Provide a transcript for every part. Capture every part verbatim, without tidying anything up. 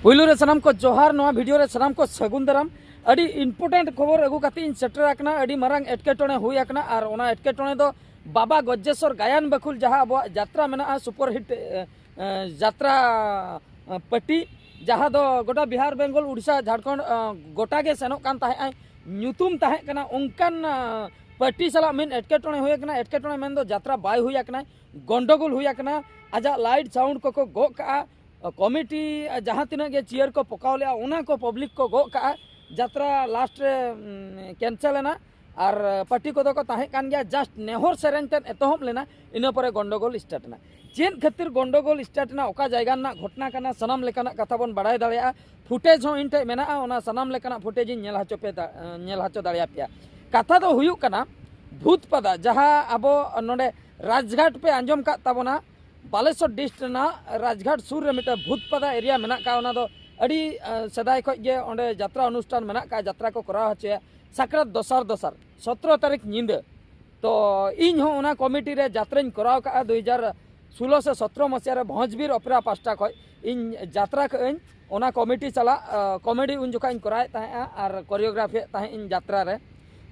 ᱯᱩᱭᱞᱩ ᱨᱮ ᱥᱟᱱᱟᱢ ᱠᱚ ᱡᱚᱦᱟᱨ, ᱱᱚᱣᱟ ᱵᱷᱤᱰᱤᱭᱳ ᱨᱮ ᱥᱟᱱᱟᱢ ᱠᱚ ᱥᱟᱹᱜᱩᱱ ᱫᱟᱨᱟᱢ᱾ ᱟᱹᱰᱤ ᱤᱢᱯᱚᱨᱴᱮᱱᱴ ᱠᱷᱚᱵᱚᱨ ᱟᱹᱜᱩ ᱠᱟᱛᱮ ᱤᱧ ᱥᱮᱴᱮᱨ ᱟᱠᱟᱱᱟ᱾ ᱟᱹᱰᱤ ᱢᱟᱨᱟᱝ ᱮᱴᱠᱮᱴᱚᱬᱮ ᱦᱩᱭ ᱟᱠᱟᱱᱟ, ᱟᱨ ᱚᱱᱟ ᱮᱴᱠᱮᱴᱚᱬᱮ ᱫᱚ ᱵᱟᱵᱟ ᱜᱚᱡᱽᱡᱮᱥᱚᱨ ᱜᱟᱭᱟᱱ ᱵᱟᱹᱠᱷᱩᱞ, ᱡᱟᱦᱟᱸ ᱟᱵᱚᱣᱟᱜ ᱡᱟᱛᱨᱟ ᱢᱮᱱᱟᱜᱼᱟ, ᱥᱩᱯᱟᱨ ᱦᱤᱴ ᱮ, ᱮ, ᱡᱟᱛᱨᱟ ᱮ, ᱯᱟᱹᱴᱤ, ᱡᱟᱦᱟᱸ ᱫᱚ ᱜᱚᱴᱟ ᱵᱤᱦᱟᱨ, ᱵᱮᱝᱜᱚᱞ, ᱩᱲᱤᱥᱥᱟ, ᱡᱷᱟᱲᱠᱷᱚᱸᱰ, ᱮ, ᱜᱚᱴᱟ ᱜᱮ ᱥᱮᱱᱚᱜ ᱠᱟᱱ ᱛᱟᱦᱮᱸᱜᱼᱟ᱾ ᱧᱩᱛᱩᱢ ᱛᱟᱦᱮᱸ ᱠᱟᱱᱟ, ᱚᱱᱠᱟᱱ ᱮ, ᱯᱟᱹᱴᱤ ᱥᱟᱞᱟᱜ ᱢᱤᱫ ᱮᱴᱠᱮᱴᱚᱬᱮ ᱦᱩᱭ ᱟᱠᱟᱱᱟ᱾ ᱮᱴᱠᱮᱴᱚᱬᱮ ᱢᱮᱱᱫᱚ ᱡᱟᱛᱨᱟ ᱵᱟᱭ ᱦᱩᱭ ᱟᱠᱟᱱᱟ, ᱜᱚᱱᱰᱚᱜᱳᱞ ᱦᱩᱭ ᱟᱠᱟᱱᱟ᱾ ᱟᱡᱟᱜ ᱞᱟᱭᱤᱴ ᱥᱟᱣᱩᱱᱰ ᱠᱚᱠᱚ ᱜᱚᱜ ᱠᱟᱜᱼᱟ᱾ ᱠᱚᱢᱤᱴᱤ ᱡᱟᱦᱟᱸ ᱛᱤᱱᱟᱹᱜ ᱜᱮ ᱪᱤᱭᱟᱹᱨ ᱠᱚ ᱯᱚᱠᱟᱣ ᱞᱮᱜᱼᱟ, ᱚᱱᱟ ᱠᱚ ᱯᱟᱵᱽᱞᱤᱠ ᱠᱚ ᱜᱚᱜ ᱠᱟᱜᱼᱟ᱾ ᱡᱟᱛᱨᱟ ᱞᱟᱥᱴ ᱨᱮ ᱠᱮᱱᱥᱮᱞ ᱮᱱᱟ, ᱟᱨ ᱯᱟᱨᱴᱤ ᱠᱚᱫᱚ ᱠᱚ ᱛᱟᱦᱮᱸ ᱠᱟᱱ ᱜᱮᱭᱟ᱾ ᱡᱟᱥᱴ ᱱᱮᱦᱚᱨ ᱥᱮᱨᱮᱧ ᱛᱮᱫ ᱮᱛᱚᱦᱚᱵ ᱞᱮᱱᱟ, ᱤᱱᱟᱹ ᱯᱚᱨᱮ ᱜᱚᱱᱰᱚᱜᱳᱞ ᱥᱴᱟᱨᱴ ᱮᱱᱟ᱾ ᱪᱮᱫ ᱠᱷᱟᱹᱛᱤᱨ ᱜᱚᱱᱰᱚᱜᱳᱞ ᱥᱴᱟᱨᱴ ᱮᱱᱟ, ᱚᱠᱟ ᱡᱟᱭᱜᱟ ᱨᱮᱱᱟᱜ ᱜᱷᱚᱴᱚᱱᱟ ᱠᱟᱱᱟ, ᱥᱟᱱᱟᱢ ᱞᱮᱠᱟᱱᱟᱜ ᱠᱟᱛᱷᱟ ᱵᱚᱱ ᱵᱟᱲᱟᱭ ᱫᱟᱲᱮᱭᱟᱜᱼᱟ᱾ ᱯᱷᱩᱴᱮᱡᱽ ᱦᱚᱸ ᱤᱧ ᱴᱷᱮᱡ ᱢᱮᱱᱟᱜᱼᱟ, ᱚᱱᱟ ᱥᱟᱱᱟᱢ ᱞᱮᱠᱟᱱᱟᱜ ᱯᱷᱩᱴᱮᱡᱽ ᱤᱧ ᱧᱮᱞ ᱦᱚᱪᱚ ᱯᱮ ᱫᱟ-, ᱧᱮᱞ ᱦᱚᱪᱚ ᱫᱟᱲᱮᱭᱟᱯᱮᱭᱟ᱾ ᱠᱟᱛᱷᱟ ᱫᱚ ᱦᱩᱭᱩᱜ ᱠᱟᱱᱟ, ᱵᱷᱩᱛᱯᱟᱫᱟ, ᱡᱟᱦᱟᱸ ᱟᱵᱚ ᱱᱚᱰᱮ ᱨᱟᱡᱽᱜᱷᱟᱴ ᱯᱮ ᱟᱸᱡᱚᱢ ᱠᱟᱫ ᱛᱟᱵᱚᱱᱟ, ᱵᱟᱞᱮᱥᱚᱨ ᱰᱤᱥᱴ ᱨᱮᱱᱟᱜ ᱨᱟᱡᱽᱜᱷᱟᱴ ᱥᱩᱨ ᱨᱮ ᱢᱤᱫᱴᱟᱝ ᱵᱷᱩᱛᱯᱟᱫᱟ ᱮᱨᱤᱭᱟ ᱢᱮᱱᱟᱜ ᱠᱟᱜᱼᱟ᱾ ᱚᱱᱟ ᱫᱚ ᱟᱹᱰᱤ, ᱮ, ᱥᱮᱫᱟᱭ ᱠᱷᱚᱡ ᱜᱮ ᱚᱸᱰᱮ ᱡᱟᱛᱨᱟ ᱚᱱᱩᱥᱴᱷᱟᱱ ᱢᱮᱱᱟᱜ ᱠᱟᱜᱼᱟ, ᱡᱟᱛᱨᱟ ᱠᱚ ᱠᱚᱨᱟᱣ ᱦᱚᱪᱚᱭᱟ ᱥᱟᱠᱨᱟᱛ ᱫᱚᱥᱟᱨ ᱫᱚᱥᱟᱨ, ᱥᱚᱛᱨᱚ ᱛᱟᱹᱨᱤᱠᱷ ᱧᱤᱫᱟᱹ᱾ ᱛᱚ ᱤᱧ ᱦᱚᱸ ᱚᱱᱟ ᱠᱚᱢᱤᱴᱤ ᱨᱮ ᱡᱟᱛᱨᱟᱧ ᱠᱚᱨᱟᱣ ᱠᱟᱜᱼᱟ᱾ ᱫᱩ ᱦᱟᱡᱟᱨ ᱥᱳᱞᱳ ᱥᱮ ᱥᱚᱛᱨᱚ ᱢᱟᱥᱤᱦᱟ ᱨᱮ ᱵᱷᱚᱸᱡᱽᱵᱤᱨ ᱚᱯᱮᱨᱟ ᱯᱟᱥᱴᱟ ᱠᱷᱚᱡ ᱤᱧ ᱡᱟᱛᱨᱟ ᱠᱟᱜ ᱟᱹᱧ᱾ ᱚᱱᱟ ᱠᱚᱢᱤᱴᱤ ᱥᱟᱞᱟᱜ, ᱮ, ᱠᱚᱢᱮᱰᱤ ᱩᱱ ᱡᱚᱠᱷᱟᱡ ᱤᱧ ᱠᱚᱨᱟᱣᱮᱫ ᱛᱟᱦᱮᱸᱜᱼᱟ ᱟᱨ ᱠᱳᱨᱤᱭᱳᱜᱨᱟᱯᱷᱤᱭᱮᱫ ᱛᱟᱦᱮᱸᱜ ᱤᱧ ᱡᱟᱛᱨᱟ ᱨᱮ᱾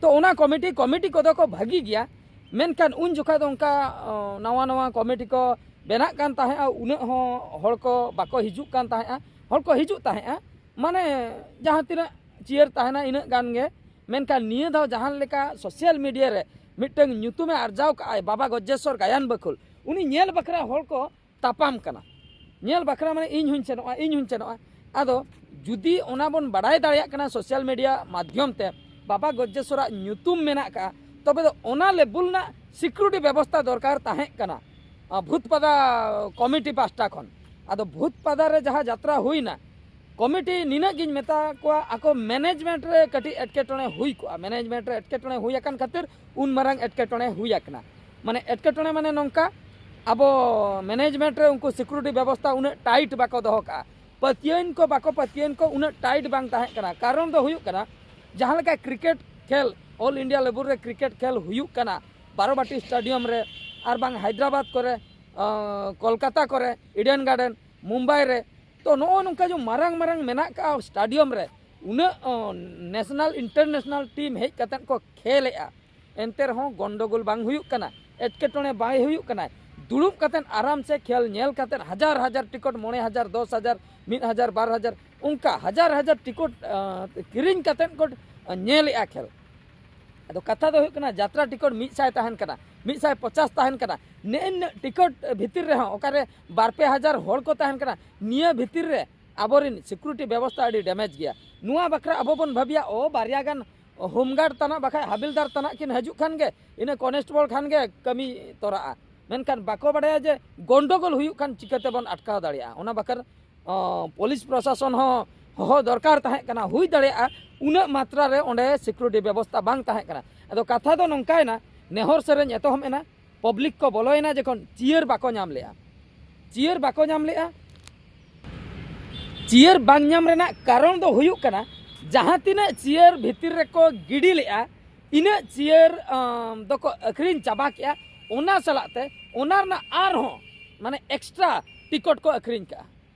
ᱛᱚ ᱚᱱᱟ ᱠᱚᱢᱤᱴᱤ, ᱠᱚᱢᱤᱴᱤ ᱠᱚᱫᱚ ᱠᱚ ᱵᱷᱟᱹᱜᱤ ᱜᱮᱭᱟ, ᱢᱮᱱᱠᱷᱟᱱ ᱩᱱ ᱡᱚᱠᱷᱟᱡ ᱫᱚ ᱚᱱᱠᱟ, ᱚ, ᱱᱟᱣᱟ ᱱᱟᱣᱟ ᱠᱚᱢᱤᱴᱤ ᱠᱚ ᱵᱮᱱᱟᱜ ᱠᱟᱱ ᱛᱟᱦᱮᱸᱜᱼᱟ, ᱩᱱᱟᱹᱜ ᱦᱚᱸ ᱦᱚᱲ ᱠᱚ ᱵᱟᱠᱚ ᱦᱤᱡᱩᱜ ᱠᱟᱱ ᱛᱟᱦᱮᱸᱜᱼᱟ᱾ ᱦᱚᱲ ᱠᱚ ᱦᱤᱡᱩᱜ ᱛᱟᱦᱮᱸᱜᱼᱟ, ᱢᱟᱱᱮ ᱡᱟᱦᱟᱸ ᱛᱤᱱᱟᱹᱜ ᱪᱤᱭᱟᱹᱨ ᱛᱟᱦᱮᱱᱟ ᱤᱱᱟᱹᱜ ᱜᱟᱱ ᱜᱮ᱾ ᱢᱮᱱᱠᱷᱟᱱ ᱱᱤᱭᱟᱹ ᱫᱷᱟᱣ ᱡᱟᱦᱟᱸ ᱞᱮᱠᱟ ᱥᱳᱥᱟᱞ ᱢᱤᱰᱤᱭᱟ ᱨᱮ ᱢᱤᱫᱴᱟᱝ ᱧᱩᱛᱩᱢᱮ ᱟᱨᱡᱟᱣ ᱠᱟᱜᱼᱟᱭ ᱵᱟᱵᱟ ᱜᱚᱡᱽᱡᱮᱥᱚᱨ ᱜᱟᱭᱟᱱ ᱵᱟᱹᱠᱷᱩᱞ, ᱩᱱᱤ ᱧᱮᱞ ᱵᱟᱠᱷᱨᱟ ᱦᱚᱲ ᱠᱚ ᱛᱟᱯᱟᱢ ᱠᱟᱱᱟ᱾ ᱧᱮᱞ ᱵᱟᱠᱷᱨᱟ ᱢᱟᱱᱮ ᱤᱧ ᱦᱚᱧ ᱥᱮᱱᱚᱜᱼᱟ, ᱤᱧ ᱦᱚᱧ ᱥᱮᱱᱚᱜᱼᱟ᱾ ᱟᱫᱚ ᱡᱩᱫᱤ ᱚᱱᱟ ᱵᱚᱱ ᱵᱟᱲᱟᱭ ᱫᱟᱲᱮᱭᱟᱜ ᱠᱟᱱᱟ ᱥᱳᱥᱟᱞ ᱢᱤᱰᱤᱭᱟ ᱢᱟᱫᱽᱫᱷᱚᱢ ᱛᱮ, ᱵᱟᱵᱟ ᱜᱚᱡᱽᱡᱮᱥᱚᱨᱟᱜ ᱧᱩᱛᱩᱢ ᱢᱮᱱᱟᱜ ᱠᱟᱜᱼᱟ, ᱛᱚᱵᱮ ᱫᱚ ᱚᱱᱟ ᱞᱮᱵᱩᱞ ᱨᱮᱱᱟᱜ ᱥᱤᱠᱩᱨᱤᱴᱤ ᱵᱮᱵᱚᱥᱛᱷᱟ ᱫᱚᱨᱠᱟᱨ ᱛᱟᱦᱮᱸ ᱠᱟᱱᱟ, ᱟ, ᱵᱷᱩᱛᱯᱟᱫᱟ ᱠᱚᱢᱤᱴᱤ ᱯᱟᱦᱴᱟ ᱠᱷᱚᱱ᱾ ᱟᱫᱚ ᱵᱷᱩᱛᱯᱟᱫᱟ ᱨᱮ ᱡᱟᱦᱟᱸ ᱡᱟᱛᱨᱟ ᱦᱩᱭᱱᱟ, ᱠᱚᱢᱤᱴᱤ ᱱᱤᱱᱟᱹᱜ ᱜᱤᱧ ᱢᱮᱛᱟ ᱠᱚᱣᱟ, ᱟᱠᱚ ᱢᱮᱱᱮᱡᱽᱢᱮᱱᱴ ᱨᱮ ᱠᱟᱹᱴᱤᱡ ᱮᱴᱠᱮᱴᱚᱬᱮ ᱦᱩᱭ ᱠᱚᱜᱼᱟ᱾ ᱢᱮᱱᱮᱡᱽᱢᱮᱱᱴ ᱨᱮ ᱮᱴᱠᱮᱴᱚᱬᱮ ᱦᱩᱭ ᱟᱠᱟᱱ ᱠᱷᱟᱹᱛᱤᱨ ᱩᱱ ᱢᱟᱨᱟᱝ ᱮᱴᱠᱮᱴᱚᱬᱮ ᱦᱩᱭ ᱟᱠᱟᱱᱟ᱾ ᱢᱟᱱᱮ ᱮᱴᱠᱮᱴᱚᱬᱮ ᱢᱟᱱᱮ ᱱᱚᱝᱠᱟ, ᱟᱵᱚ ᱢᱮᱱᱮᱡᱽᱢᱮᱱᱴ ᱨᱮ ᱩᱱᱠᱩ ᱥᱤᱠᱩᱨᱤᱴᱤ ᱵᱮᱵᱚᱥᱛᱷᱟ ᱩᱱᱟᱹᱜ ᱴᱟᱭᱤᱴ ᱵᱟᱠᱚ ᱫᱚᱦᱚ ᱠᱟᱜᱼᱟ᱾ ᱯᱟᱹᱛᱭᱟᱹᱣᱮᱱ ᱠᱚ ᱵᱟᱠᱚ ᱯᱟᱹᱛᱭᱟᱹᱣᱮᱱ ᱠᱚ, ᱩᱱᱟᱹᱜ ᱴᱟᱭᱤᱴ ᱵᱟᱝ ᱛᱟᱦᱮᱸ ᱠᱟᱱᱟ᱾ ᱠᱟᱨᱚᱱ ᱫᱚ ᱦᱩᱭᱩᱜ ᱠᱟᱱᱟ, ᱡᱟᱦᱟᱸ ᱞᱮᱠᱟ ᱠᱨᱤᱠᱮᱴ ᱠᱷᱮᱞ, ᱚᱞ ᱤᱱᱰᱤᱭᱟ ᱞᱮᱵᱩᱞ ᱨᱮ ᱠᱨᱤᱠᱮᱴ ᱠᱷᱮᱞ ᱦᱩᱭᱩᱜ ᱠᱟᱱᱟ ᱵᱟᱨᱚᱵᱟᱴᱤ ᱥᱴᱮᱰᱤᱭᱟᱢ ᱨᱮ, ᱟᱨ ᱵᱟᱝ ᱦᱟᱭᱫᱨᱟᱵᱟᱫᱽ ᱠᱚᱨᱮ, ᱟᱸ, ᱠᱳᱞᱠᱟᱛᱟ ᱠᱚᱨᱮ, ᱤᱰᱮᱱ ᱜᱟᱨᱰᱮᱱ, ᱢᱩᱢᱵᱟᱭ ᱨᱮ, ᱛᱚ ᱱᱚᱜᱼᱚ ᱱᱚᱝᱠᱟ ᱡᱮ ᱢᱟᱨᱟᱝ ᱢᱟᱨᱟᱝ ᱢᱮᱱᱟᱜ ᱠᱟᱜᱼᱟ ᱥᱴᱮᱰᱤᱭᱟᱢ ᱨᱮ, ᱩᱱᱟᱹᱜ ᱱᱮᱥᱱᱟᱞ ᱤᱱᱴᱟᱨᱱᱮᱥᱱᱟᱞ ᱴᱤᱢ ᱦᱮᱡ ᱠᱟᱛᱮᱫ ᱠᱚ ᱠᱷᱮᱞᱮᱜᱼᱟ, ᱮᱱᱛᱮ ᱨᱮᱦᱚᱸ ᱜᱚᱱᱰᱚᱜᱳᱞ ᱵᱟᱝ ᱦᱩᱭᱩᱜ ᱠᱟᱱᱟ, ᱮᱴᱠᱮᱴᱚᱬᱮ ᱵᱟᱭ ᱦᱩᱭᱩᱜ ᱠᱟᱱᱟ᱾ ᱫᱩᱲᱩᱵ ᱠᱟᱛᱮᱫ ᱟᱨᱟᱢ ᱥᱮ ᱠᱷᱮᱞ ᱧᱮᱞ ᱠᱟᱛᱮᱫ ᱦᱟᱡᱟᱨ ᱦᱟᱡᱟᱨ ᱴᱤᱠᱤᱴ, ᱢᱚᱬᱮ ᱦᱟᱡᱟᱨ, ᱫᱚᱥ ᱦᱟᱡᱟᱨ, ᱢᱤᱫ ᱦᱟᱡᱟᱨ, ᱵᱟᱨ ᱦᱟᱡᱟᱨ, ᱚᱱᱠᱟ ᱦᱟᱡᱟᱨ ᱦᱟᱡᱟᱨ ᱴᱤᱠᱤᱴ ᱠᱤᱨᱤᱧ ᱠᱟᱛᱮᱫ ᱠᱚ ᱧᱮᱞᱮᱜᱼᱟ ᱠᱷᱮᱞ᱾ ᱟᱫᱚ ᱠᱟᱛᱷᱟ ᱫᱚ ᱦᱩᱭᱩᱜ ᱠᱟᱱᱟ, ᱡᱟᱛᱨᱟ ᱴᱤᱠᱤᱴ ᱢᱤᱫ ᱥᱟᱭ ᱛᱟᱦᱮᱱ ᱠᱟᱱᱟ, ᱢᱤᱫ ᱥᱟᱭ ᱯᱚᱪᱟᱥ ᱛᱟᱦᱮᱱ ᱠᱟᱱᱟ, ᱱᱮᱜᱼᱮ ᱱᱤᱱᱟᱹᱜ ᱴᱤᱠᱤᱴ ᱵᱷᱤᱛᱤᱨ ᱨᱮᱦᱚᱸ ᱚᱠᱟᱨᱮ ᱵᱟᱨ ᱯᱮ ᱦᱟᱡᱟᱨ ᱦᱚᱲ ᱠᱚ ᱛᱟᱦᱮᱱ ᱠᱟᱱᱟ, ᱱᱤᱭᱟᱹ ᱵᱷᱤᱛᱤᱨ ᱨᱮ ᱟᱵᱚᱨᱮᱱ ᱥᱤᱠᱩᱨᱤᱴᱤ ᱵᱮᱵᱚᱥᱛᱷᱟ ᱟᱹᱰᱤ ᱰᱮᱢᱮᱡᱽ ᱜᱮᱭᱟ᱾ ᱱᱚᱣᱟ ᱵᱟᱠᱷᱨᱟ ᱟᱵᱚ ᱵᱚᱱ ᱵᱷᱟᱹᱵᱤᱭᱟ, ᱳ, ᱵᱟᱨᱭᱟ ᱜᱟᱱ ᱦᱳᱢᱜᱟᱨᱰ ᱛᱟᱱᱟᱜ ᱵᱟᱠᱷᱟᱡ ᱦᱟᱵᱤᱞᱫᱟᱨ ᱛᱟᱱᱟᱜ ᱠᱤᱱ ᱦᱤᱡᱩᱜ ᱠᱷᱟᱱ ᱜᱮ, ᱤᱱᱟᱹ ᱠᱚᱱᱮᱥᱴᱮᱵᱚᱞ ᱠᱷᱟᱱ ᱜᱮ ᱠᱟᱹᱢᱤ ᱛᱚᱨᱟᱜᱼᱟ᱾ ᱢᱮᱱᱠᱷᱟᱱ ᱵᱟᱠᱚ ᱵᱟᱰᱟᱭᱟ ᱡᱮ ᱜᱚᱱᱰᱚᱜᱳᱞ ᱦᱩᱭᱩᱜ ᱠᱷᱟᱱ ᱪᱤᱠᱟᱹ ᱛᱮᱵᱚᱱ ᱟᱴᱠᱟᱣ ᱫᱟᱲᱮᱭᱟᱜᱼᱟ᱾ ᱚᱱᱟ ᱵᱟᱠᱷᱨᱟ ᱚ, ᱯᱩᱞᱤᱥ ᱯᱨᱚᱥᱟᱥᱚᱱ ᱦᱚᱸ ᱦᱚᱦᱚ ᱫᱚᱨᱠᱟᱨ ᱛᱟᱦᱮᱸ ᱠᱟᱱᱟ᱾ ᱦᱩᱭ ᱫᱟᱲᱮᱭᱟᱜᱼᱟ ᱩᱱᱟᱹᱜ ᱢᱟᱛᱨᱟ ᱨᱮ ᱚᱸᱰᱮ ᱥᱤᱠᱩᱨᱤᱴᱤ ᱵᱮᱵᱚᱥᱛᱷᱟ ᱵᱟᱝ ᱛᱟᱦᱮᱸ ᱠᱟᱱᱟ᱾ ᱟᱫᱚ ᱠᱟᱛᱷᱟ ᱫᱚ ᱱᱚᱝᱠᱟᱭᱮᱱᱟ, ᱱᱮᱦᱚᱨ ᱥᱮᱨᱮᱧ ᱮᱛᱚᱦᱚᱵ ᱮᱱᱟ, ᱯᱟᱵᱽᱞᱤᱠ ᱠᱚ ᱵᱚᱞᱚᱭᱮᱱᱟ, ᱡᱚᱠᱷᱚᱱ ᱪᱤᱭᱟᱹᱨ ᱵᱟᱠᱚ ᱧᱟᱢ ᱞᱮᱜᱼᱟ, ᱪᱤᱭᱟᱹᱨ ᱵᱟᱠᱚ ᱧᱟᱢ ᱞᱮᱜᱼᱟ, ᱪᱤᱭᱟᱹᱨ ᱵᱟᱝ ᱧᱟᱢ ᱨᱮᱱᱟᱜ ᱠᱟᱨᱚᱱ ᱫᱚ ᱦᱩᱭᱩᱜ ᱠᱟᱱᱟ, ᱡᱟᱦᱟᱸ ᱛᱤᱱᱟᱹᱜ ᱪᱤᱭᱟᱹᱨ ᱵᱷᱤᱛᱤᱨ ᱨᱮᱠᱚ ᱜᱤᱰᱤ ᱞᱮᱜᱼᱟ, ᱤᱱᱟᱹᱜ ᱪᱤᱭᱟᱹᱨ ᱟᱢ, ᱫᱚᱠᱚ ᱟᱹᱠᱷᱨᱤᱧ ᱪᱟᱵᱟ ᱠᱮᱜᱼᱟ᱾ ᱚᱱᱟ ᱥᱟᱞᱟᱜ ᱛᱮ ᱚᱱᱟ ᱨᱮᱱᱟᱜ ᱟᱨᱦᱚᱸ ᱢᱟᱱᱮ ᱮᱠᱥᱴᱨᱟ ᱴᱤᱠᱤᱴ ᱠᱚ ᱟᱹᱠᱷᱨᱤᱧ ᱠᱟᱜᱼᱟ᱾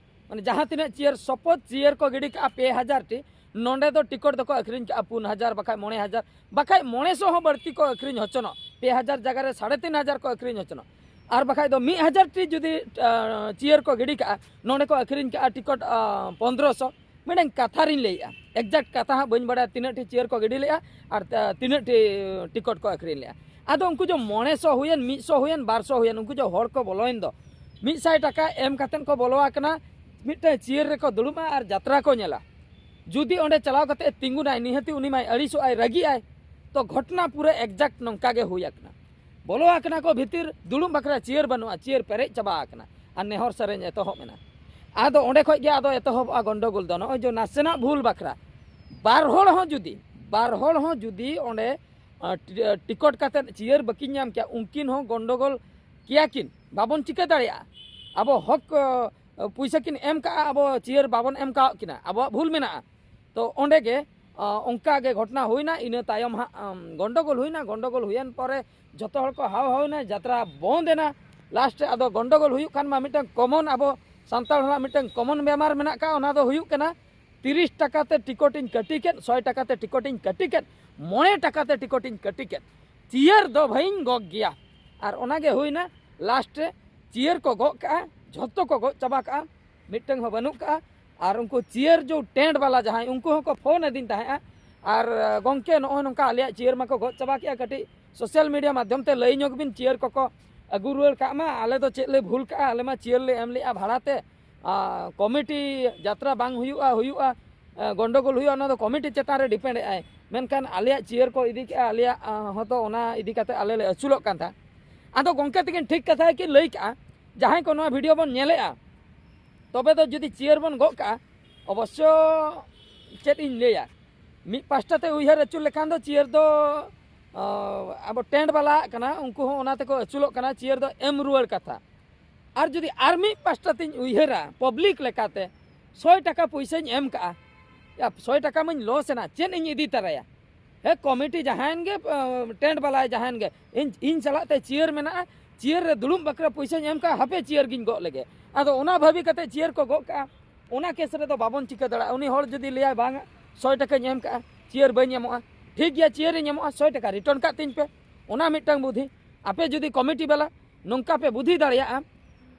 ᱢᱟᱱᱮ ᱡᱟᱦᱟᱸ ᱛᱤᱱᱟᱹᱜ ᱪᱤᱭᱟᱹᱨ, ᱥᱚᱯᱚᱛ ᱪᱤᱭᱟᱹᱨ ᱠᱚ ᱜᱤᱰᱤ ᱠᱟᱜᱼᱟ ᱯᱮ ᱦᱟᱡᱟᱨ ᱴᱤ, ᱱᱚᱸᱰᱮ ᱫᱚ ᱴᱤᱠᱤᱴ ᱫᱚᱠᱚ ᱟᱹᱠᱷᱨᱤᱧ ᱠᱟᱜᱼᱟ ᱯᱩᱱ ᱦᱟᱡᱟᱨ ᱵᱟᱠᱷᱟᱡ ᱢᱚᱬᱮ ᱦᱟᱡᱟᱨ, ᱵᱟᱠᱷᱟᱡ ᱢᱚᱬᱮ ᱥᱚ ᱦᱚᱸ ᱵᱟᱹᱲᱛᱤ ᱠᱚ ᱟᱹᱠᱷᱨᱤᱧ ᱦᱚᱪᱚᱱᱚᱜ, ᱯᱮ ᱦᱟᱡᱟᱨ ᱡᱟᱭᱜᱟ ᱨᱮ ᱥᱟᱲᱮ ᱛᱤᱱ ᱦᱟᱡᱟᱨ ᱠᱚ ᱟᱹᱠᱷᱨᱤᱧ ᱦᱚᱪᱚᱱᱚᱜ᱾ ᱟᱨ ᱵᱟᱠᱷᱟᱡ ᱫᱚ ᱢᱤᱫ ᱦᱟᱡᱟᱨ ᱴᱤ ᱡᱩᱫᱤ ᱟᱸ, ᱪᱤᱭᱟᱹᱨ ᱠᱚ ᱜᱤᱰᱤ ᱠᱟᱜᱼᱟ, ᱱᱚᱸᱰᱮ ᱠᱚ ᱟᱹᱠᱷᱨᱤᱧ ᱠᱟᱜᱼᱟ ᱴᱤᱠᱤᱴ ᱟᱸ, ᱯᱚᱱᱫᱽᱨᱚᱥᱚ᱾ ᱢᱤᱫᱴᱮᱱ ᱠᱟᱛᱷᱟ ᱨᱤᱧ ᱞᱟᱹᱭᱮᱜᱼᱟ, ᱮᱠᱡᱮᱠᱴ ᱠᱟᱛᱷᱟ ᱦᱟᱸᱜ ᱵᱟᱹᱧ ᱵᱟᱲᱟᱭᱟ ᱛᱤᱱᱟᱹᱜ ᱴᱤ ᱪᱤᱭᱟᱹᱨ ᱠᱚ ᱜᱤᱰᱤ ᱞᱮᱜᱼᱟ ᱟᱨ ᱛᱤᱱᱟᱹᱜ ᱴᱤ ᱴᱤᱠᱤᱴ ᱠᱚ ᱟᱹᱠᱷᱨᱤᱧ ᱞᱮᱜᱼᱟ᱾ ᱟᱫᱚ ᱩᱱᱠᱩ ᱡᱮ ᱢᱚᱬᱮ ᱥᱚ ᱦᱩᱭᱮᱱ, ᱢᱤᱫ ᱥᱚ ᱦᱩᱭᱮᱱ, ᱵᱟᱨ ᱥᱚ ᱦᱩᱭᱮᱱ, ᱩᱱᱠᱩ ᱡᱮ ᱦᱚᱲ ᱠᱚ ᱵᱚᱞᱚᱭᱮᱱ ᱫᱚ, ᱢᱤᱫ ᱥᱟᱭ ᱴᱟᱠᱟ ᱮᱢ ᱠᱟᱛᱮᱫ ᱠᱚ ᱵᱚᱞᱚ ᱟᱠᱟᱱᱟ, ᱢᱤᱫᱴᱮᱱ ᱪᱤᱭᱟᱹᱨ ᱨᱮᱠᱚ ᱫᱩᱲᱩᱵᱼᱟ ᱟᱨ ᱡᱟᱛᱨᱟ ᱠᱚ ᱧᱮᱞᱟ᱾ ᱡᱩᱫᱤ ᱚᱸᱰᱮ ᱪᱟᱞᱟᱣ ᱠᱟᱛᱮᱫ ᱮ ᱛᱤᱸᱜᱩᱱᱟᱭ, ᱱᱤᱦᱟᱹᱛᱤ ᱩᱱᱤ ᱢᱟᱭ ᱟᱹᱲᱤᱥᱚᱜᱼᱟᱭ, ᱨᱟᱹᱜᱤᱜᱼᱟᱭ᱾ ᱛᱚ ᱜᱷᱚᱴᱱᱟ ᱯᱩᱨᱟᱹ ᱮᱠᱡᱮᱠᱴ ᱱᱚᱝᱠᱟ ᱜᱮ ᱦᱩᱭ ᱟᱠᱟᱱᱟ᱾ ᱵᱚᱞᱚ ᱟᱠᱟᱱᱟ ᱠᱚ ᱵᱷᱤᱛᱤᱨ, ᱫᱩᱲᱩᱵ ᱵᱟᱠᱷᱨᱟ ᱪᱤᱭᱟᱹᱨ ᱵᱟᱹᱱᱩᱜᱼᱟ, ᱪᱤᱭᱟᱹᱨ ᱯᱮᱨᱮᱡ ᱪᱟᱵᱟ ᱟᱠᱟᱱᱟ ᱟᱨ ᱱᱮᱦᱚᱨ ᱥᱮᱨᱮᱧ ᱮᱛᱚᱦᱚᱵ ᱮᱱᱟ᱾ ᱟᱫᱚ ᱚᱸᱰᱮ ᱠᱷᱚᱡ ᱜᱮ ᱟᱫᱚ ᱮᱛᱚᱦᱚᱵᱚᱜᱼᱟ ᱜᱚᱱᱰᱚᱜᱳᱞ ᱫᱚ᱾ ᱱᱚᱜᱼᱚᱭ ᱡᱮ ᱱᱟᱥᱮᱱᱟᱜ ᱵᱷᱩᱞ ᱵᱟᱠᱷᱨᱟ ᱵᱟᱨ ᱦᱚᱲ ᱦᱚᱸ ᱡᱩᱫᱤ, ᱵᱟᱨ ᱦᱚᱲ ᱦᱚᱸ ᱡᱩᱫᱤ ᱚᱸᱰᱮ ᱟᱸ, ᱴᱤ-, ᱴᱤᱠᱤᱴ ᱠᱟᱛᱮᱫ ᱪᱤᱭᱟᱹᱨ ᱵᱟᱹᱠᱤᱱ ᱧᱟᱢ ᱠᱮᱭᱟ, ᱩᱱᱠᱤᱱ ᱦᱚᱸ ᱜᱚᱱᱰᱚᱜᱳᱞ ᱠᱮᱭᱟ ᱠᱤᱱ, ᱵᱟᱵᱚᱱ ᱪᱤᱠᱟᱹ ᱫᱟᱲᱮᱭᱟᱜᱼᱟ᱾ ᱟᱵᱚ ᱦᱚᱠ, ᱟᱸ, ᱯᱩᱭᱥᱟᱹ ᱠᱤᱱ ᱮᱢ ᱠᱟᱜᱼᱟ, ᱟᱵᱚ ᱪᱤᱭᱟᱹᱨ ᱵᱟᱵᱚᱱ ᱮᱢ ᱠᱟᱣᱟᱫ ᱠᱤᱱᱟ, ᱟᱵᱚᱣᱟᱜ ᱵᱷᱩᱞ ᱢᱮᱱᱟᱜᱼᱟ᱾ ᱛᱚ ᱚᱸᱰᱮ ᱜᱮ, ᱟᱸ, ᱚᱱᱠᱟ ᱜᱮ ᱜᱷᱚᱴᱱᱟ ᱦᱩᱭᱱᱟ᱾ ᱤᱱᱟᱹ ᱛᱟᱭᱚᱢ ᱦᱟᱸᱜ, ᱟᱢ, ᱜᱚᱱᱰᱚᱜᱳᱞ ᱦᱩᱭᱱᱟ᱾ ᱜᱚᱱᱰᱚᱜᱳᱞ ᱦᱩᱭᱮᱱ ᱯᱚᱨᱮ ᱡᱚᱛᱚ ᱦᱚᱲ ᱠᱚ ᱦᱟᱣ ᱦᱟᱣ ᱮᱱᱟ, ᱡᱟᱛᱨᱟ ᱵᱚᱱᱫ ᱮᱱᱟ᱾ ᱞᱟᱥᱴ ᱨᱮ ᱟᱫᱚ ᱜᱚᱱᱰᱚᱜᱳᱞ ᱦᱩᱭᱩᱜ ᱠᱷᱟᱱ ᱢᱟ ᱢᱤᱫᱴᱟᱝ ᱠᱚᱢᱚᱱ ᱟᱵᱚ ᱥᱟᱱᱛᱟᱲ ᱦᱚᱲᱟᱜ ᱢᱤᱫᱴᱟᱝ ᱠᱚᱢᱚᱱ ᱵᱮᱢᱟᱨ ᱢᱮᱱᱟᱜ ᱟᱠᱟᱫᱼᱟ, ᱚᱱᱟ ᱫᱚ ᱦᱩᱭᱩᱜ ᱠᱟᱱᱟ ᱛᱤᱨᱤᱥ ᱴᱟᱠᱟ ᱛᱮ ᱴᱤᱠᱚᱴ ᱤᱧ ᱠᱟᱹᱴᱤ ᱠᱮᱫ, ᱥᱚᱭ ᱴᱟᱠᱟ ᱛᱮ ᱴᱤᱠᱚᱴ ᱤᱧ ᱠᱟᱹᱴᱤ ᱠᱮᱫ, ᱢᱚᱬᱮ ᱴᱟᱠᱟ ᱛᱮ ᱴᱤᱠᱚᱴ ᱤᱧ ᱠᱟᱹᱴᱤ ᱠᱮᱫ, ᱪᱤᱭᱟᱹᱨ ᱫᱚ ᱵᱷᱟᱹᱭᱤᱧ ᱜᱚᱜ ᱜᱮᱭᱟ᱾ ᱟᱨ ᱚᱱᱟᱜᱮ ᱦᱩᱭᱱᱟ, ᱞᱟᱥᱴ ᱨᱮ ᱪᱤᱭᱟᱹᱨ ᱠᱚ ᱜᱚᱜ ᱠᱟᱜᱼᱟ, ᱡᱷᱚᱛᱚ ᱠᱚ ᱜᱚᱜ ᱪᱟᱵᱟ ᱠᱟᱜᱼᱟ, ᱢᱤᱫᱴᱟᱝ ᱦᱚᱸ ᱵᱟᱹᱱᱩᱜ ᱠᱟᱜᱼᱟ᱾ ᱟᱨ ᱩᱱᱠᱩ ᱪᱤᱭᱟᱹᱨ ᱡᱚ ᱴᱮᱱᱴ ᱵᱟᱞᱟ ᱡᱟᱦᱟᱸᱭ, ᱩᱱᱠᱩ ᱦᱚᱸᱠᱚ ᱯᱷᱳᱱ ᱟᱹᱫᱤᱧ ᱛᱟᱦᱮᱸᱜᱼᱟ, ᱟᱨ ᱜᱚᱢᱠᱮ, ᱱᱚᱜᱼᱚᱭ ᱱᱚᱝᱠᱟ ᱟᱞᱮᱭᱟᱜ ᱪᱤᱭᱟᱹᱨ ᱢᱟᱠᱚ ᱜᱚᱜ ᱪᱟᱵᱟ ᱠᱮᱜᱼᱟ, ᱠᱟᱹᱴᱤᱡ ᱥᱳᱥᱟᱞ ᱢᱤᱰᱤᱭᱟ ᱢᱟᱫᱽᱫᱷᱚᱢ ᱛᱮ ᱞᱟᱹᱭ ᱧᱚᱜ ᱵᱤᱱ, ᱪᱤᱭᱟᱹᱨ ᱠᱚᱠᱚ ᱟᱹᱜᱩ ᱨᱩᱣᱟᱹᱲ ᱠᱟᱜ ᱢᱟ, ᱟᱞᱮ ᱫᱚ ᱪᱮᱫ ᱞᱮ ᱵᱷᱩᱞ ᱠᱟᱜᱼᱟ, ᱟᱞᱮ ᱢᱟ ᱪᱤᱭᱟᱹᱨ ᱞᱮ ᱮᱢ ᱞᱮᱜᱼᱟ ᱵᱷᱟᱲᱟ ᱛᱮ, ᱟᱨ ᱠᱚᱢᱤᱴᱤ ᱡᱟᱛᱨᱟ ᱵᱟᱝ ᱦᱩᱭᱩᱜᱼᱟ, ᱦᱩᱭᱩᱜᱼᱟ, ᱮ, ᱜᱚᱱᱰᱚᱜᱳᱞ ᱦᱩᱭᱩᱜᱼᱟ, ᱚᱱᱟ ᱫᱚ ᱠᱚᱢᱤᱴᱤ ᱪᱮᱛᱟᱱ ᱨᱮ ᱰᱤᱯᱮᱱᱰ ᱮᱜᱼᱟᱭ᱾ ᱢᱮᱱᱠᱷᱟᱱ ᱟᱞᱮᱭᱟᱜ ᱪᱤᱭᱟᱹᱨ ᱠᱚ ᱤᱫᱤ ᱠᱮᱜᱼᱟ, ᱟᱞᱮᱭᱟᱜ, ᱟ, ᱦᱚᱸᱛᱚ ᱚᱱᱟ ᱤᱫᱤ ᱠᱟᱛᱮ ᱟᱞᱮ ᱞᱮ ᱟᱹᱥᱩᱞᱚᱜ ᱠᱟᱱ ᱛᱟᱦᱮᱸᱫ᱾ ᱟᱫᱚ ᱜᱚᱢᱠᱮ ᱛᱟᱹᱠᱤᱱ ᱴᱷᱤᱠ ᱠᱟᱛᱷᱟ ᱜᱮᱠᱤᱱ ᱞᱟᱹᱭ ᱠᱟᱜᱼᱟ, ᱡᱟᱦᱟᱸᱭ ᱠᱚ ᱱᱚᱣᱟ ᱵᱷᱤᱰᱤᱭᱳ ᱵᱚᱱ ᱧᱮᱞᱮᱜᱼᱟ, ᱛᱚᱵᱮ ᱫᱚ ᱡᱩᱫᱤ ᱪᱤᱭᱟᱹᱨ ᱵᱚᱱ ᱜᱚᱜ ᱠᱟᱜᱼᱟ, ᱚᱵᱚᱥᱥᱚ ᱪᱮᱫ ᱤᱧ ᱞᱟᱹᱭᱟ, ᱢᱤᱫ ᱯᱟᱥᱴᱟ ᱛᱮ ᱩᱭᱦᱟᱹᱨ ᱟᱹᱪᱩᱨ ᱞᱮᱠᱷᱟᱱ ᱫᱚ ᱪᱤᱭᱟᱹᱨ ᱫᱚ, ᱟ, ᱟᱵᱚ ᱴᱮᱱᱴ ᱵᱟᱞᱟᱣᱟᱜ ᱠᱟᱱᱟ, ᱩᱱᱠᱩ ᱦᱚᱸ ᱚᱱᱟ ᱛᱮᱠᱚ ᱟᱹᱥᱩᱞᱚᱜ ᱠᱟᱱᱟ, ᱪᱤᱭᱟᱹᱨ ᱫᱚ ᱮᱢ ᱨᱩᱣᱟᱹᱲ ᱠᱟᱛᱷᱟ᱾ ᱟᱨ ᱡᱩᱫᱤ ᱟᱨ ᱢᱤᱫ ᱯᱟᱥᱴᱟ ᱛᱤᱧ ᱩᱭᱦᱟᱹᱨᱟ ᱯᱟᱵᱽᱞᱤᱠ ᱞᱮᱠᱟᱛᱮ, ᱥᱚᱭ ᱴᱟᱠᱟ ᱯᱩᱭᱥᱟᱹᱧ ᱮᱢ ᱠᱟᱜᱼᱟ, ᱭᱟ, ᱥᱚᱭ ᱴᱟᱠᱟ ᱢᱟᱧ ᱞᱚᱥ ᱮᱱᱟ, ᱪᱮᱫ ᱤᱧ ᱤᱫᱤ ᱛᱟᱨᱟᱭᱟ? ᱦᱮᱸ, ᱠᱚᱢᱤᱴᱤ ᱡᱟᱦᱟᱸᱭᱮᱱ ᱜᱮ, ᱟ, ᱴᱮᱱᱴ ᱵᱟᱞᱟᱭ ᱡᱟᱦᱟᱸᱭᱮᱱ ᱜᱮ, ᱤᱧ, ᱤᱧ ᱥᱟᱞᱟᱜ ᱛᱮ ᱪᱤᱭᱟᱹᱨ ᱢᱮᱱᱟᱜᱼᱟ, ᱪᱤᱭᱟᱹᱨ ᱨᱮ ᱫᱩᱲᱩᱵ ᱵᱟᱠᱷᱨᱟ ᱯᱩᱭᱥᱟᱹᱧ ᱮᱢ ᱠᱟᱜᱼᱟ, ᱦᱟᱯᱮ ᱪᱤᱭᱟᱹᱨ ᱜᱤᱧ ᱜᱚᱜ ᱞᱮᱜᱮ᱾ ᱟᱫᱚ ᱚᱱᱟ ᱵᱷᱟᱹᱵᱤ ᱠᱟᱛᱮ ᱪᱤᱭᱟᱹᱨ ᱠᱚ ᱜᱚᱜ ᱠᱟᱜᱼᱟ, ᱚᱱᱟ ᱠᱮᱥ ᱨᱮᱫᱚ ᱵᱟᱵᱚᱱ ᱪᱤᱠᱟᱹ ᱫᱟᱲᱮᱭᱟᱜᱼᱟ᱾ ᱩᱱᱤ ᱦᱚᱲ ᱡᱩᱫᱤ ᱞᱟᱹᱭᱟᱭ, "ᱵᱟᱝ, ᱥᱚᱭ ᱴᱟᱠᱟᱧ ᱮᱢ ᱠᱟᱜᱼᱟ, ᱪᱤᱭᱟᱹᱨ ᱵᱟᱹᱧ ᱮᱢᱚᱜᱼᱟ", ᱴᱷᱤᱠ ᱜᱮᱭᱟ, ᱪᱤᱭᱟᱹᱨᱤᱧ ᱮᱢᱚᱜᱼᱟ, ᱥᱚᱭ ᱴᱟᱠᱟ ᱨᱤᱴᱟᱨᱱ ᱠᱟᱜ ᱛᱤᱧ ᱯᱮ᱾ ᱚᱱᱟ ᱢᱤᱫᱴᱟᱝ ᱵᱩᱫᱷᱤ᱾ ᱟᱯᱮ ᱡᱩᱫᱤ ᱠᱚᱢᱤᱴᱤ ᱵᱟᱞᱟ ᱱᱚᱝᱠᱟ ᱯᱮ ᱵᱩᱫᱷᱤ ᱫᱟᱲᱮᱭᱟᱜᱼᱟ,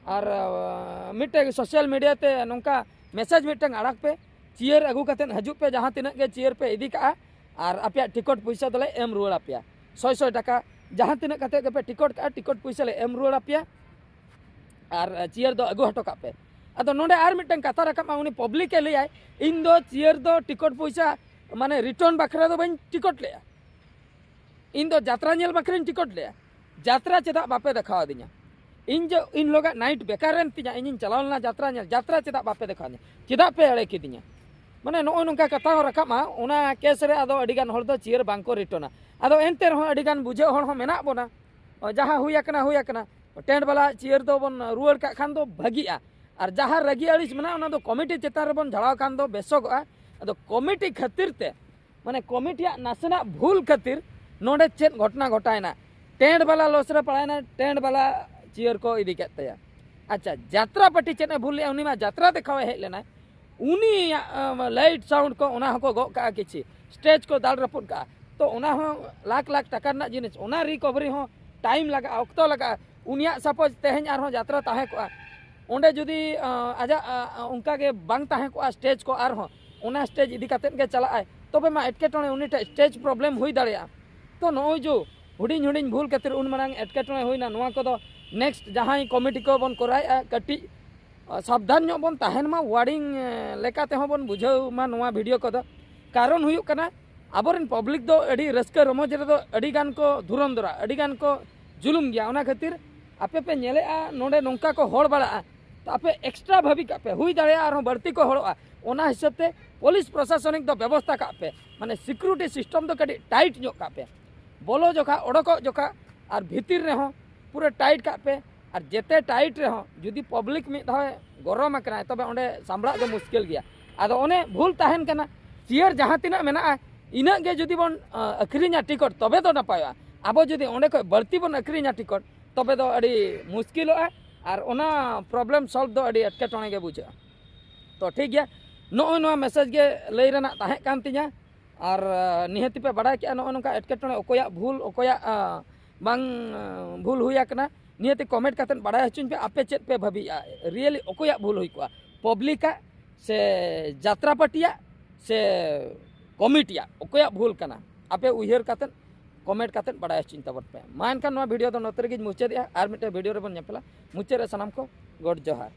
ᱟᱨ, ᱟ, ᱢᱤᱫᱴᱮᱱ ᱥᱳᱥᱟᱞ ᱢᱤᱰᱤᱭᱟ ᱛᱮ ᱱᱚᱝᱠᱟ ᱢᱮᱥᱮᱡᱽ ᱢᱤᱫᱴᱟᱝ ᱟᱲᱟᱜ ᱯᱮ, ᱪᱤᱭᱟᱹᱨ ᱟᱹᱜᱩ ᱠᱟᱛᱮᱫ ᱦᱤᱡᱩᱜ ᱯᱮ, ᱡᱟᱦᱟᱸ ᱛᱤᱱᱟᱹᱜ ᱜᱮ ᱪᱤᱭᱟᱹᱨ ᱯᱮ ᱤᱫᱤ ᱠᱟᱜᱼᱟ, ᱟᱨ ᱟᱯᱮᱭᱟᱜ ᱴᱤᱠᱤᱴ ᱯᱩᱭᱥᱟᱹ ᱫᱚᱞᱮ ᱮᱢ ᱨᱩᱣᱟᱹᱲ ᱟᱯᱮᱭᱟ, ᱥᱚᱭ ᱥᱚᱭ ᱴᱟᱠᱟ, ᱡᱟᱦᱟᱸ ᱛᱤᱱᱟᱹᱜ ᱠᱟᱛᱮᱫ ᱜᱮᱯᱮ ᱴᱤᱠᱤᱴ ᱠᱟᱜᱼᱟ, ᱴᱤᱠᱤᱴ ᱯᱩᱭᱥᱟᱹ ᱞᱮ ᱮᱢ ᱨᱩᱣᱟᱹᱲ ᱟᱯᱮᱭᱟ, ᱟᱨ, ᱟ, ᱪᱤᱭᱟᱹᱨ ᱫᱚ ᱟᱹᱜᱩ ᱦᱚᱴᱚ ᱠᱟᱜ ᱯᱮ᱾ ᱟᱫᱚ ᱱᱚᱰᱮ ᱟᱨ ᱢᱤᱫᱴᱟᱝ ᱠᱟᱛᱷᱟ ᱨᱟᱠᱟᱵᱼᱟ, ᱩᱱᱤ ᱯᱟᱵᱽᱞᱤᱠ ᱮ ᱞᱟᱹᱭᱟᱭ, "ᱤᱧ ᱫᱚ ᱪᱤᱭᱟᱹᱨ ᱫᱚ ᱴᱤᱠᱤᱴ ᱯᱩᱭᱥᱟᱹ, ᱢᱟᱱᱮ, ᱨᱤᱴᱟᱨᱱ ᱵᱟᱠᱷᱨᱟ ᱫᱚ ᱵᱟᱹᱧ ᱴᱤᱠᱤᱴ ᱞᱮᱜᱼᱟ, ᱤᱧ ᱫᱚ ᱡᱟᱛᱨᱟ ᱧᱮᱞ ᱵᱟᱠᱷᱨᱟᱧ ᱴᱤᱠᱤᱴ ᱞᱮᱜᱼᱟ, ᱡᱟᱛᱨᱟ ᱪᱮᱫᱟᱜ ᱵᱟᱯᱮ ᱫᱮᱠᱷᱟᱣ ᱟᱹᱫᱤᱧᱟ? ᱤᱧ ᱡᱮ ᱤᱱ ᱦᱤᱞᱳᱜᱟᱜ ᱱᱟᱭᱤᱴ ᱵᱮᱠᱟᱨ ᱮᱱ ᱛᱤᱧᱟ, ᱤᱧᱤᱧ ᱪᱟᱞᱟᱣ ᱞᱮᱱᱟ ᱡᱟᱛᱨᱟ ᱧᱮᱞ, ᱡᱟᱛᱨᱟ ᱪᱮᱫᱟᱜ ᱵᱟᱯᱮ ᱫᱮᱠᱷᱟᱣ ᱟᱹᱫᱤᱧᱟ? ᱪᱮᱫᱟᱜ ᱯᱮ ᱮᱲᱮ ᱠᱤᱫᱤᱧᱟ?" ᱢᱟᱱᱮ, ᱱᱚᱜᱼᱚᱭ ᱱᱚᱝᱠᱟ ᱠᱟᱛᱷᱟ ᱦᱚᱸ ᱨᱟᱠᱟᱵᱼᱟ᱾ ᱚᱱᱟ ᱠᱮᱥ ᱨᱮ ᱟᱫᱚ ᱟᱹᱰᱤ ᱜᱟᱱ ᱦᱚᱲ ᱫᱚ ᱪᱤᱭᱟᱹᱨ ᱵᱟᱝ ᱠᱚ ᱨᱤᱴᱟᱨᱱᱟ᱾ ᱟᱫᱚ ᱮᱱᱛᱮ ᱨᱮᱦᱚᱸ ᱟᱹᱰᱤ ᱜᱟᱱ ᱵᱩᱡᱷᱟᱹᱜ ᱦᱚᱲ ᱦᱚᱸ ᱢᱮᱱᱟᱜ ᱵᱚᱱᱟ, ᱡᱟᱦᱟᱸ ᱦᱩᱭ ᱟᱠᱟᱱᱟ, ᱦᱩᱭ ᱟᱠᱟᱱᱟ, ᱴᱮᱱᱴ ᱵᱟᱞᱟ ᱪᱤᱭᱟᱹᱨ ᱫᱚᱵᱚᱱ ᱨᱩᱣᱟᱹᱲ ᱠᱟᱜ ᱠᱷᱟᱱ ᱫᱚ ᱵᱷᱟᱹᱜᱤᱜᱼᱟ᱾ ᱟᱨ ᱡᱟᱦᱟᱸ ᱨᱟᱹᱜᱤ ᱟᱹᱲᱤᱥ ᱢᱮᱱᱟᱜᱼᱟ, ᱚᱱᱟ ᱫᱚ ᱠᱚᱢᱤᱴᱤ ᱪᱮᱛᱟᱱ ᱨᱮᱵᱚᱱ ᱡᱷᱟᱲᱟᱣ ᱠᱷᱟᱱ ᱫᱚ ᱵᱮᱥᱚᱜᱚᱜᱼᱟ᱾ ᱟᱫᱚ ᱠᱚᱢᱤᱴᱤ ᱠᱷᱟᱹᱛᱤᱨ ᱛᱮ, ᱢᱟᱱᱮ, ᱠᱚᱢᱤᱴᱤᱭᱟᱜ ᱱᱟᱥᱮᱱᱟᱜ ᱵᱷᱩᱞ ᱠᱷᱟᱹᱛᱤᱨ ᱱᱚᱰᱮ ᱪᱮᱫ ᱜᱷᱚᱴᱚᱱᱟ ᱜᱷᱚᱴᱟᱣᱮᱱᱟ? ᱴᱮᱱᱴ ᱵᱟᱞᱟ ᱞᱚᱥ ᱨᱮ ᱯᱟᱲᱟᱣᱮᱱᱟ, ᱴᱮᱱᱴ ᱵᱟᱞᱟ ᱪᱤᱭᱟᱹᱨ ᱠᱚ ᱤᱫᱤ ᱠᱮᱫ ᱛᱟᱭᱟ᱾ ᱟᱪᱪᱷᱟ, ᱡᱟᱛᱨᱟ ᱯᱟᱹᱴᱤ ᱪᱮᱫ ᱮ ᱵᱷᱩᱞ ᱞᱮᱜᱼᱟ? ᱩᱱᱤ ᱢᱟ ᱡᱟᱛᱨᱟ ᱫᱮᱠᱷᱟᱣ ᱮ ᱦᱮᱡ ᱞᱮᱱᱟᱭ, ᱩᱱᱤᱭᱟᱜ ᱞᱟᱭᱤᱴ ᱥᱟᱣᱩᱱᱰ ᱠᱚ ᱚᱱᱟ ᱦᱚᱸᱠᱚ ᱜᱚᱜ ᱠᱟᱜᱼᱟ, ᱠᱤᱪᱷᱤ ᱥᱴᱮᱡᱽ ᱠᱚ ᱫᱟᱞ ᱨᱟᱹᱯᱩᱫ ᱠᱟᱜᱼᱟ᱾ ᱛᱚ ᱚᱱᱟ ᱦᱚᱸ ᱞᱟᱠᱷ ᱞᱟᱠᱷ ᱴᱟᱠᱟ ᱨᱮᱱᱟᱜ ᱡᱤᱱᱤᱥ, ᱚᱱᱟ ᱨᱤᱠᱚᱵᱷᱟᱨᱤ ᱦᱚᱸ ᱴᱟᱭᱤᱢ ᱞᱟᱜᱟᱜᱼᱟ, ᱚᱠᱛᱚ ᱞᱟᱜᱟᱜᱼᱟ᱾ ᱩᱱᱤᱭᱟᱜ ᱥᱟᱯᱳᱡᱽ ᱛᱮᱦᱮᱧ ᱟᱨᱦᱚᱸ ᱡᱟᱛᱨᱟ ᱛᱟᱦᱮᱸ ᱠᱚᱜᱼᱟ, ᱚᱸᱰᱮ ᱡᱩᱫᱤ ᱟᱸ, ᱟᱡᱟᱜ ᱟᱸ, ᱚᱱᱠᱟ ᱜᱮ ᱵᱟᱝ ᱛᱟᱦᱮᱸ ᱠᱚᱜᱼᱟ ᱥᱴᱮᱡᱽ ᱠᱚ, ᱟᱨᱦᱚᱸ ᱚᱱᱟ ᱥᱴᱮᱡᱽ ᱤᱫᱤ ᱠᱟᱛᱮᱫ ᱜᱮ ᱪᱟᱞᱟᱜᱼᱟᱭ, ᱛᱚᱵᱮ ᱢᱟ ᱮᱴᱠᱮᱴᱚᱬᱮ, ᱩᱱᱤ ᱴᱷᱮᱱ ᱥᱴᱮᱡᱽ ᱯᱨᱚᱵᱞᱮᱢ ᱦᱩᱭ ᱫᱟᱲᱮᱭᱟᱜᱼᱟ᱾ ᱛᱚ ᱱᱚᱜᱼᱚᱭ ᱡᱮ ᱦᱩᱰᱤᱧ ᱦᱩᱰᱤᱧ ᱵᱷᱩᱞ ᱠᱷᱟᱹᱛᱤᱨ ᱩᱱ ᱢᱟᱨᱟᱝ ᱮᱴᱠᱮᱴᱚᱬᱮ ᱦᱩᱭᱱᱟ, ᱱᱚᱣᱟ ᱠᱚᱫᱚ ᱱᱮᱠᱥᱴ ᱡᱟᱦᱟᱸᱭ ᱠᱚᱢᱤᱴᱤ ᱠᱚᱵᱚᱱ ᱠᱚᱨᱟᱣᱮᱫᱼᱟ, ᱠᱟᱹᱴᱤᱡ ᱥᱟᱵᱫᱷᱟᱱ ᱧᱚᱜ ᱵᱚᱱ ᱛᱟᱦᱮᱱ ᱢᱟ, ᱣᱟᱨᱱᱤᱝ ᱞᱮᱠᱟ ᱛᱮᱦᱚᱸ ᱵᱚᱱ ᱵᱩᱡᱷᱟᱹᱣ ᱢᱟ ᱱᱚᱣᱟ ᱵᱷᱤᱰᱤᱭᱳ ᱠᱚᱫᱚ᱾ ᱠᱟᱨᱚᱱ ᱦᱩᱭᱩᱜ ᱠᱟᱱᱟ, ᱟᱵᱚᱨᱮᱱ ᱯᱟᱵᱽᱞᱤᱠ ᱫᱚ ᱟᱹᱰᱤ ᱨᱟᱹᱥᱠᱟᱹ ᱨᱚᱢᱚᱡᱽ ᱨᱮᱫᱚ ᱟᱹᱰᱤ ᱜᱟᱱ ᱠᱚ ᱫᱷᱩᱨᱚᱱᱫᱚᱨᱟ, ᱟᱹᱰᱤ ᱜᱟᱱ ᱠᱚ ᱡᱩᱞᱩᱢ ᱜᱮᱭᱟ᱾ ᱚᱱᱟ ᱠᱷᱟᱹᱛᱤᱨ ᱟᱯᱮ ᱯᱮ ᱧᱮᱞᱮᱜᱼᱟ ᱱᱚᱰᱮ ᱱᱚᱝᱠᱟ ᱠᱚ ᱦᱚᱲ ᱵᱟᱲᱟᱜᱼᱟ, ᱛᱚ ᱟᱯᱮ ᱮᱠᱥᱴᱨᱟ ᱵᱷᱟᱵᱤ ᱠᱟᱜ ᱯᱮ, ᱦᱩᱭ ᱫᱟᱲᱮᱭᱟᱜᱼᱟ ᱟᱨᱦᱚᱸ ᱵᱟᱹᱲᱛᱤ ᱠᱚ ᱦᱚᱲᱚᱜᱼᱟ᱾ ᱚᱱᱟ ᱦᱤᱥᱟᱹᱵ ᱛᱮ ᱯᱩᱞᱤᱥ ᱯᱨᱚᱥᱟᱥᱚᱱᱤᱠ ᱫᱚ ᱵᱮᱵᱚᱥᱛᱷᱟ ᱠᱟᱜ ᱯᱮ, ᱢᱟᱱᱮ ᱥᱤᱠᱩᱨᱤᱴᱤ ᱥᱤᱥᱴᱮᱢ ᱫᱚ ᱠᱟᱹᱴᱤᱡ ᱴᱟᱭᱤᱴ ᱧᱚᱜ ᱠᱟᱜ ᱯᱮ, ᱵᱚᱞᱚ ᱡᱚᱠᱷᱟ, ᱚᱰᱚᱠᱚᱜ ᱡᱚᱠᱷᱟ ᱟᱨ ᱵᱷᱤᱛᱤᱨ ᱨᱮᱦᱚᱸ ᱯᱩᱨᱟᱹ ᱴᱟᱭᱤᱴ ᱠᱟᱜ ᱯᱮ᱾ ᱟᱨ ᱡᱮᱛᱮ ᱴᱟᱭᱤᱴ ᱨᱮᱦᱚᱸ ᱡᱩᱫᱤ ᱯᱟᱵᱽᱞᱤᱠ ᱢᱤᱫ ᱫᱷᱟᱣ ᱜᱚᱨᱚᱢ ᱟᱠᱟᱱᱟᱭ, ᱛᱚᱵᱮ ᱚᱸᱰᱮ ᱥᱟᱢᱵᱲᱟᱜ ᱫᱚ ᱢᱩᱥᱠᱤᱞ ᱜᱮᱭᱟ᱾ ᱟᱫᱚ ᱚᱱᱮ ᱵᱷᱩᱞ ᱛᱟᱦᱮᱱ ᱠᱟᱱᱟ, ᱪᱮᱭᱟᱨ ᱡᱟᱦᱟᱸ ᱛᱤᱱᱟᱹᱜ ᱢᱮᱱᱟᱜᱼᱟ, ᱤᱱᱟᱹᱜ ᱜᱮ ᱡᱩᱫᱤ ᱵᱚᱱ ᱟᱹᱠᱷᱨᱤᱧᱟ ᱴᱤᱠᱤᱴ, ᱛᱚᱵᱮ ᱫᱚ ᱱᱟᱯᱟᱭᱚᱜᱼᱟ᱾ ᱟᱵᱚ ᱡᱩᱫᱤ ᱚᱸᱰᱮ ᱠᱷᱚᱱ ᱵᱟᱹᱲᱛᱤ ᱵᱚᱱ ᱟᱹᱠᱷᱨᱤᱧᱟ ᱴᱤᱠᱤᱴ, ᱛᱚᱵᱮ ᱫᱚ ᱟᱹᱰᱤ ᱢᱩᱥᱠᱤᱞᱚᱜᱼᱟ, ᱟᱨ ᱚᱱᱟ ᱯᱨᱚᱵᱞᱮᱢ ᱥᱚᱞᱵᱷ ᱫᱚ ᱟᱹᱰᱤ ᱮᱴᱠᱮᱴᱚᱬᱮ ᱜᱮ ᱵᱩᱡᱷᱟᱹᱜᱼᱟ᱾ ᱛᱚ ᱴᱷᱤᱠ ᱜᱮᱭᱟ, ᱱᱚᱜᱼᱚᱭ ᱱᱚᱣᱟ ᱢᱮᱥᱮᱡᱽ ᱜᱮ ᱞᱟᱹᱭ ᱨᱮᱱᱟᱜ ᱛᱟᱦᱮᱸ ᱠᱟᱱ ᱛᱤᱧᱟ᱾ ᱟᱨ ᱱᱤᱦᱟᱹᱛᱤ ᱯᱮ ᱵᱟᱲᱟᱭ ᱠᱮᱜᱼᱟ ᱱᱚᱜᱼᱚᱭ ᱱᱚᱝᱠᱟ ᱮᱴᱠᱮᱴᱚᱬᱮ, ᱚᱠᱚᱭᱟᱜ ᱵᱷᱩᱞ, ᱚᱠᱚᱭᱟᱜ ᱵᱟᱝ ᱵᱷᱩᱞ ᱦᱩᱭ ᱟᱠᱟᱱᱟ, ᱱᱤᱦᱟᱹᱛᱤ ᱠᱚᱢᱮᱱᱴ ᱠᱟᱛᱮᱫ ᱵᱟᱲᱟᱭ ᱦᱚᱪᱚᱧ ᱯᱮ, ᱟᱯᱮ ᱪᱮᱫ ᱯᱮ ᱵᱷᱟᱹᱵᱤᱭᱮᱜᱼᱟ, ᱨᱤᱭᱮᱞᱤ ᱚᱠᱚᱭᱟᱜ ᱵᱷᱩᱞ ᱦᱩᱭ ᱠᱚᱜᱼᱟ, ᱯᱟᱵᱽᱞᱤᱠᱟᱜ ᱥᱮ ᱡᱟᱛᱨᱟ ᱯᱟᱹᱴᱤᱭᱟᱜ ᱥᱮ ᱠᱚᱢᱤᱴᱤᱭᱟᱜ, ᱚᱠᱚᱭᱟᱜ ᱵᱷᱩᱞ ᱠᱟᱱᱟ? ᱟᱯᱮ ᱩᱭᱦᱟᱹᱨ ᱠᱟᱛᱮᱫ ᱠᱚᱢᱮᱱᱴ ᱠᱟᱛᱮᱫ ᱵᱟᱲᱟᱭ ᱦᱚᱪᱚᱧ ᱛᱟᱵᱚᱱ ᱯᱮ᱾ ᱢᱟ ᱮᱱᱠᱷᱟᱱ ᱱᱚᱣᱟ ᱵᱷᱤᱰᱤᱭᱳ ᱫᱚ ᱱᱚᱛᱮ ᱨᱮᱜᱮᱧ ᱢᱩᱪᱟᱹᱫᱮᱜᱼᱟ, ᱟᱨ ᱢᱤᱫᱴᱮᱱ ᱵᱷᱤᱰᱤᱭᱳ ᱨᱮᱵᱚᱱ ᱧᱟᱯᱟᱢᱟ᱾ ᱢᱩᱪᱟᱹᱫ ᱨᱮ ᱥᱟᱱᱟᱢ ᱠᱚ ᱜᱚᱰ ᱡᱚᱦᱟᱨ᱾